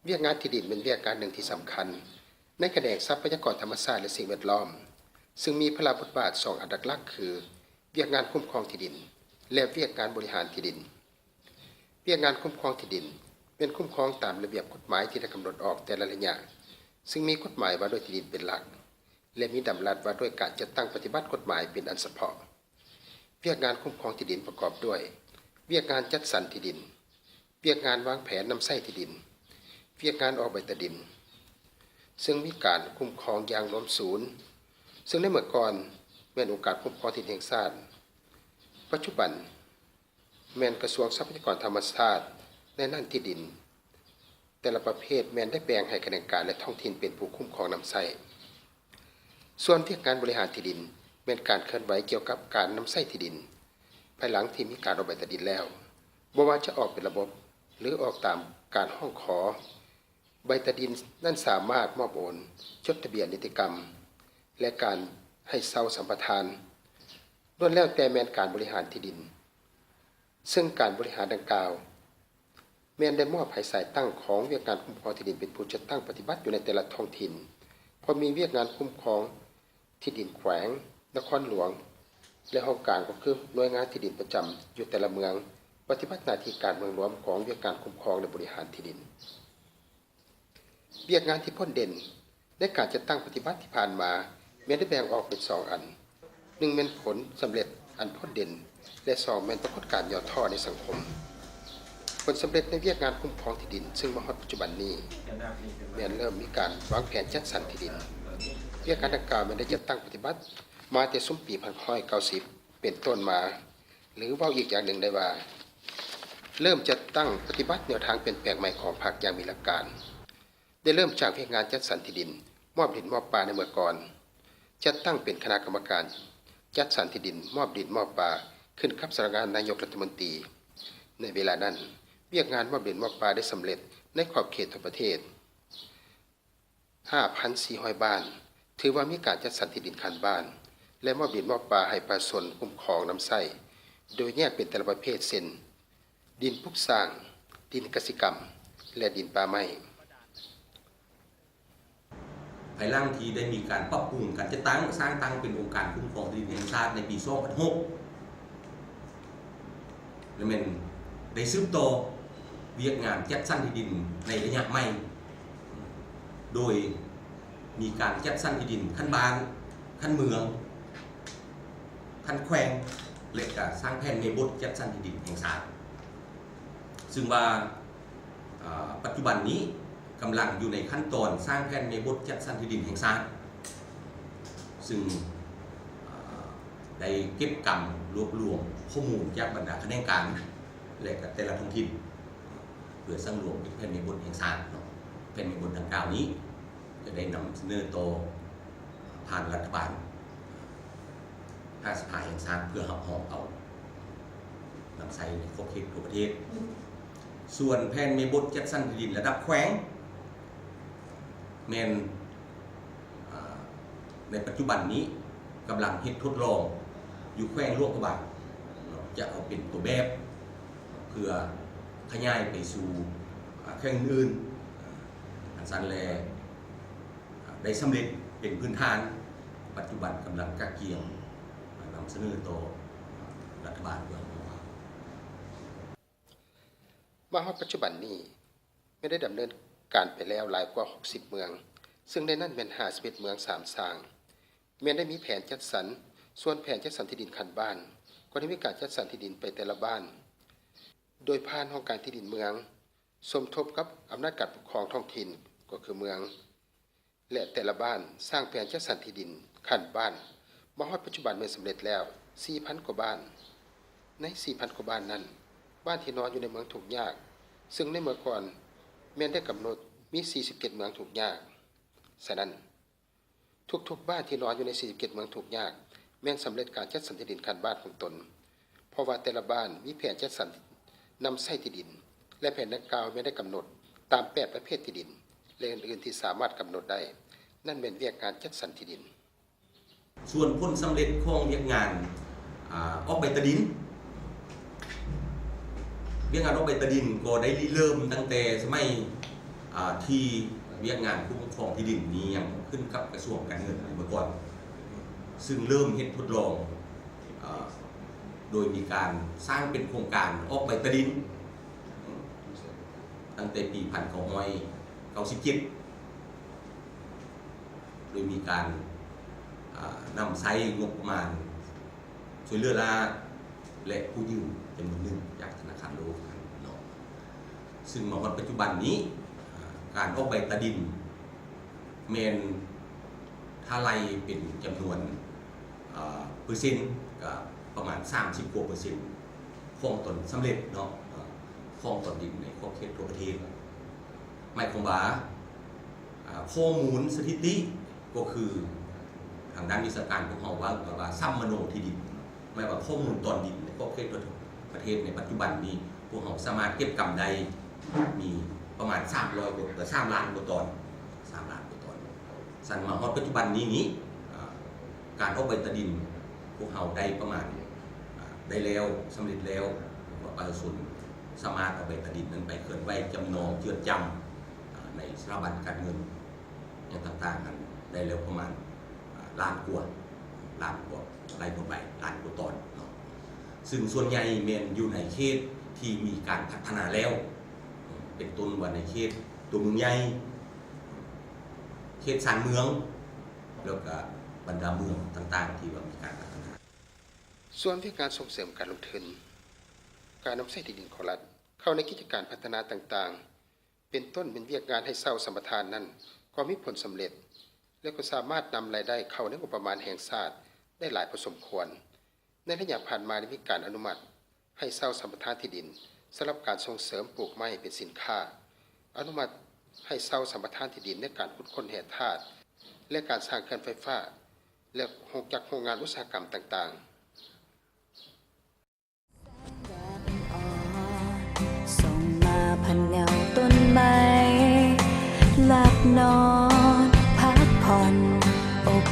ວຽກງານທີ່ດິນແມ່ນວຽກງານໜຶ່ງທີ່ສຳຄັນໃນຂະແໜງຊັບພະຍາກອນທຳມະຊາດ ແລະ ສິ່ງແວດລ້ອມ, ຊຶ່ງມີພາລະບົດບາດສອງອັນຫຼັກໆ ຄື ວຽກງານຄຸ້ມຄອງທີ່ດິນ ແລະ ວຽກງານບໍລິຫານທີ່ດິນ. ວຽກງານຄຸ້ມຄອງທີ່ດິນແມ່ນຄຸ້ມຄອງຕາມລະບຽບກົດໝາຍທີ່ໄດ້ກຳນົດອອກແຕ່ລະໄລຍະ, ຊຶ່ງມີກົດໝາຍວ່າດ້ວຍທີ່ດິນເປັນຫຼັກ ແລະ ມີດຳລັດວ່າດ້ວຍການຈັດຕັ້ງປະຕິບັດກົດໝາຍເປັນອັນສະເພາະ. ວຽກງານຄຸ້ມຄອງທີ່ດິນປະກອບດ້ວຍ ວຽກງານຈັດສັນທີ່ດິນ, ວຽກງານວາງແຜນນຳໃຊ້ທີ່ດິນ, ວຽກງານອອກໃບຕາດິນ, ເຊິ່ງມີການຄຸ້ມຄອງຢ່າງລວມສູນ, ເຊິ່ງໃນເມື່ອກ່ອນແມ່ນອົງການຄຸ້ມຄອງທີ່ດິນແຫ່ງຊາດ, ປັດຈຸບັນແມ່ນກະຊວງຊັບພະຍາກອນທຳມະຊາດ. ໃນນັ້ນທີ່ດິນແຕ່ລະປະເພດແມ່ນໄດ້ແບ່ງໃຫ້ຂະແໜງການ ແລະ ທ້ອງຖິ່ນເປັນຜູ້ຄຸ້ມຄອງນຳໃຊ້. ສ່ວນວຽກງານບໍລິຫານທີ່ດິນແມ່ນການເຄື່ອນໄຫວກ່ຽວກັບການນຳໃຊ້ທີ່ດິນ ພາຍຫຼັງທີ່ມີການອອກໃບຕາດິນແລ້ວ, ບໍ່ວ່າຈະອອກເປັນລະບົບ ຫຼື ອອກຕາມການຮ້ອງຂໍ. ໃບຕາດິນນັ້ນສາມາດມອບໂອນ, ຈົດທະບຽນນິຕິກຳ ແລະ ການໃຫ້ເຊົ່າສຳປະທານ ລ້ວນແລ້ວແຕ່ແມ່ນການບໍລິຫານທີ່ດິນ, ເຊິ່ງການບໍລິຫານດັ່ງກ່າວ ແມ່ນໄດ້ມອບໃຫ້ສາຍຕັ້ງຂອງວຽກງານຄຸ້ມຄອງທີ່ດິນເປັນຜູ້ຈັດຕັ້ງປະຕິບັດຢູ່ໃນແຕ່ລະທ້ອງຖິ່ນ, ເພາະມີວຽກງານຄຸ້ມຄອງທີ່ດິນແຂວງ, ນະຄອນຫຼວງ ແລະ ຫ້ອງການ ກໍຄືໜ່ວຍງານທີ່ດິນປະຈຳຢູ່ແຕ່ລະເມືອງ ປະຕິບັດໜ້າທີ່ການເມືອງລວມຂອງວຽກງານຄຸ້ມຄອງ ແລະ ບໍລິຫານທີ່ດິນ. ວຽກງານທີ່ພົ້ນເດັ່ນໃນການຈັດຕັ້ງປະຕິບັດທີ່ຜ່ານມາ ແມ່ນໄດ້ແບ່ງອອກເປັນສອງອັນ, ໜຶ່ງແມ່ນຜົນສຳເລັດອັນພົ້ນເດັ່ນ ແລະ ສອງແມ່ນປາກົດການຫຍໍ້ທໍ້ໃນສັງຄົມ. ຜົນສຳເລັດໃນວຽກງານຄຸ້ມຄອງທີ່ດິນ ເຊິ່ງມາຮອດປັດຈຸບັນນີ້ ແມ່ນເລີ່ມມີການວາງແຜນຈັດສັນທີ່ດິນ. ວຽກງານດັ່ງກ່າວແມ່ນໄດ້ຈັດຕັ້ງປະຕິບັດມາແຕ່ຊຸມປີພັນເກົ້າຮ້ອຍເກົ້າສິບເປັນຕົ້ນມາ, ຫຼື ເວົ້າອີກຢ່າງໜຶ່ງໄດ້ວ່າ ເລີ່ມຈັດຕັ້ງປະຕິບັດແນວທາງປ່ຽນແປງໃໝ່ຂອງພັກຢ່າງມີຫຼັກການ. ໄດ້ເລີ່ມຈາກວຽກງານຈັດສັນທີ່ດິນ, ມອບດິນມອບປ່າໃນເມື່ອກ່ອນ, ຈັດຕັ້ງເປັນຄະນະກຳມະການຈັດສັນທີ່ດິນ, ມອບດິນມອບປ່າ ຂຶ້ນກັບສຳນັກງານນາຍົກລັດຖະມົນຕີ. ໃນເວລານັ້ນ, ວຽກງານມອບດິນມອບປ່າໄດ້ສຳເລັດໃນຂອບເຂດທົ່ວປະເທດ ຫ້າພັນສີ່ຮ້ອຍບ້ານ, ຖືວ່າມີການຈັດສັນທີ່ດິນຂັ້ນບ້ານ ແລະ ມອບດິນມອບປ່າໃຫ້ປະຊາຊົນຄຸ້ມຄອງນຳໃຊ້ ໂດຍແຍກເປັນແຕ່ລະປະເພດ ເຊັ່ນ ດິນປຸກສ້າງ, ດິນກະສິກຳ ແລະ ດິນປ່າໄມ້. ພາຍຫຼັງທີ່ໄດ້ມີການປັບປຸງການຈັດຕັ້ງ, ສ້າງຕັ້ງເປັນອົງການຄຸ້ມຄອງທີ່ດິນແຫ່ງຊາດໃນປີສອງພັນຫົກ ແລະ ແມ່ນໄດ້ສືບຕໍ່ວຽກງານຈັດສັນທີ່ດິນໃນໄລຍະໃໝ່, ໂດຍມີການຈັດສັນທີ່ດິນຂັ້ນບ້ານ, ຂັ້ນເມືອງ, ຂັ້ນແຂວງ ແລະ ກະສ້າງແຜນແມ່ບົດຈັດສັນທີ່ດິນແຫ່ງຊາດ, ຊຶ່ງວ່າ ອາ ປັດຈຸບັນນີ້ກຳລັງຢູ່ໃນຂັ້ນຕອນສ້າງແຜນແມ່ບົດຈັດສັນທີ່ດິນແຫ່ງຊາດ, ຊຶ່ງ ອາ ໄດ້ເກັບກຳລວບລວມຂໍ້ມູນຈາກບັນດາຂະແໜງການ ແລະ ກະແຕ່ລະທ້ອງຖິ່ນ ເພື່ອສັງລວມເປັນແຜນແມ່ບົດແຫ່ງຊາດເນາະ. ແຜນແມ່ບົດດັ່ງກ່າວນີ້ຈະໄດ້ນຳສະເໜີຕໍ່ ຜ່ານລັດຖະບານ ຜ່ານສະພາແຫ່ງຊາດ ເພື່ອຮັບຮອງເອົານຳໃຊ້ໃນຂອບເຂດທົ່ວປະເທດ. ສ່ວນແຜນແມ່ບົດຈັດສັນທີ່ດິນລະດັບແຂວງ ແມ່ນ ອາ ໃນປັດຈຸບັນນີ້ກຳລັງເຮັດທົດລອງຢູ່ແຂວງຫຼວງພະບາງເນາະ, ຈະເອົາເປັນຕົວແບບເພື່ອຂະຫຍາຍໄປສູ່ ອາ ແຂວງອື່ນໆ. ອາ ຄັນຊັ້ນແລ້ວ ອາ ໄດ້ສຳເລັດເປັນພື້ນຖານ, ປັດຈຸບັນກຳລັງກະກຽມນຳສະເໜີຕໍ່ລັດຖະບານເພື່ອ ມາຮອດປັດຈຸບັນນີ້ ແມ່ນໄດ້ດຳເນີນການໄປແລ້ວຫຼາຍກວ່າຫົກສິບເມືອງ, ເຊິ່ງໃນນັ້ນແມ່ນຫ້າສິບເອັດເມືອງສາມສ້າງ ແມ່ນໄດ້ມີແຜນຈັດສັນ. ສ່ວນແຜນຈັດສັນທີ່ດິນຂັ້ນບ້ານ ກໍໄດ້ມີການຈັດສັນທີ່ດິນໄປແຕ່ລະບ້ານ ໂດຍຜ່ານຫ້ອງການທີ່ດິນເມືອງ ສົມທົບກັບອຳນາດການປົກຄອງທ້ອງຖິ່ນ ກໍຄືເມືອງ ແລະ ແຕ່ລະບ້ານສ້າງແຜນຈັດສັນທີ່ດິນຂັ້ນບ້ານ. ມາຮອດປັດຈຸບັນແມ່ນສຳເລັດແລ້ວສີ່ພັນກວ່າບ້ານ. ໃນສີ່ພັນກວ່າບ້ານນັ້ນ, ບ້ານທີ່ນອນຢູ່ໃນເມືອງທຸກຍາກ, ເຊິ່ງໃນເມື່ອກ່ອນແມ່ນໄດ້ກຳນົດມີສີ່ສິບເຈັດເມືອງທຸກຍາກ. ສະນັ້ນ, ທຸກໆບ້ານທີ່ນອນຢູ່ໃນສີ່ສິບເຈັດເມືອງທຸກຍາກ ແມ່ນສຳເລັດການຈັດສັນທີ່ດິນຂັ້ນບ້ານຂອງຕົນ, ເພາະວ່າແຕ່ລະບ້ານມີແຜນຈັດສັນນຳໃຊ້ທີ່ດິນ ແລະ ແຜນດັ່ງກ່າວແມ່ນໄດ້ກຳນົດຕາມແປບປະເພດທີ່ດິນ ແລະ ອື່ນໆທີ່ສາມາດກຳນົດໄດ້. ນັ້ນແມ່ນວຽກງານຈັດສັນທີ່ດິນ. ສ່ວນຜົນສຳເລັດຂອງວຽກງານ ອາ ອອກໃບຕາດິນ, ວຽກງານອອກໃບຕາດິນກໍໄດ້ລິເລີ່ມຕັ້ງແຕ່ສະໄໝ ອາ ທີ່ວຽກງານຄຸ້ມຄອງທີ່ດິນນີ້ຍັງຂຶ້ນກັບກະຊວງການເງິນໃນເມື່ອກ່ອນ, ຊຶ່ງເລີ່ມເຮັດທົດລອງ ອາ ໂດຍມີການສ້າງເປັນໂຄງການອອກໃບຕາດິນ ຕັ້ງແຕ່ປີພັນເກົ້າຮ້ອຍເກົ້າສິບເຈັດ ໂດຍມີການ ອາ ນຳໃຊ້ງົບປະມານຊ່ວຍເຫຼືອລ້າ ແລະ ກູ້ຢືມຈຳນວນໜຶ່ງຈາກທະນາຄານໂລກເນາະ. ຊຶ່ງມາຮອດປັດຈຸບັນນີ້ ອາ ການອອກໃບຕາດິນແມ່ນ ຖ້າໄລ່ເປັນຈຳນວນ ອາ ເປີເຊັນ ກະປະມານສາມສິບກວ່າເປີເຊັນຂອງຕອນສຳເລັດເນາະ ອາ ຂອງຕອນດິນໃນຂອບເຂດທົ່ວປະເທດ. ໝາຍຄວາມວ່າ ອາ ຂໍ້ມູນສະຖິຕິ ກໍຄືທາງດ້ານວິຊາການພວກເຮົາເວົ້າກັນວ່າ ສຳມະໂນທີ່ດິນ, ໝາຍວ່າຂໍ້ມູນຕອນດິນໃນຂອບເຂດທົ່ວປະເທດໃນປັດຈຸບັນນີ້ ພວກເຮົາສາມາດເກັບກຳໄດ້ມີປະມານສາມຮ້ອຍກວ່າ ສາມລ້ານກວ່າຕອນ ສາມລ້ານກວ່າຕອນ. ຊັ້ນມາຮອດປັດຈຸບັນນີ້ນີ້ ອາ ການອອກໃບຕາດິນ ພວກເຮົາໄດ້ປະມານ ອາ ໄດ້ແລ້ວ ສຳເລັດແລ້ວ ປະຊາຊົນສາມາດເອົາໃບຕາດິນນັ້ນໄປເຄື່ອນໄຫວ ຈຳນອງ ເຈື່ອນຈຳ ອາ ໃນສະຖາບັນການເງິນຫຍັງຕ່າງໆນັ້ນ ໄດ້ແລ້ວປະມານ ອາ ລ້ານກວ່າ ລ້ານກວ່າໄຮ່ຕໍ່ໄປ ລ້ານກວ່າຕອນເນາະ. ຊຶ່ງສ່ວນໃຫຍ່ແມ່ນຢູ່ໃນເຂດທີ່ມີການພັດທະນາແລ້ວ ເປັນຕົ້ນວ່າໃນເຂດຕົວເມືອງໃຫຍ່ ເຂດຊານເມືອງ ແລ້ວກະບັນດາເມືອງຕ່າງໆທີ່ວ່າມີການພັດທະນາ. ສ່ວນວຽກງານສົ່ງເສີມການລົງທຶນ, ການນຳໃຊ້ທີ່ດິນຂອງລັດເຂົ້າໃນກິດຈະການພັດທະນາຕ່າງໆ ເປັນຕົ້ນແມ່ນວຽກງານໃຫ້ເຊົ່າສຳປະທານນັ້ນ ກໍມີຜົນສຳເລັດ ແລະ ກໍສາມາດນຳລາຍໄດ້ເຂົ້າໃນງົບປະມານແຫ່ງຊາດໄດ້ຫຼາຍພໍສົມຄວນ. ໃນໄລຍະຜ່ານມາໄດ້ມີການອະນຸມັດໃຫ້ເຊົ່າສຳປະທານທີ່ດິນສຳລັບການສົ່ງເສີມປູກໄມ້ເປັນສິນຄ້າ, ອະນຸມັດໃຫ້ເຊົ່າສຳປະທານທີ່ດິນໃນການຂຸດຄົ້ນແຮ່ທາດ ແລະ ການສ້າງເຂື່ອນໄຟຟ້າ ແລະ ໂຮງຈັກໂຮງງານອຸດສາຫະກຳຕ່າງໆ. ສ່ອງມາພັນເງົາຕົ້ນໄມ້ ຫຼັບນອນພັກຜ່ອນ ອົບ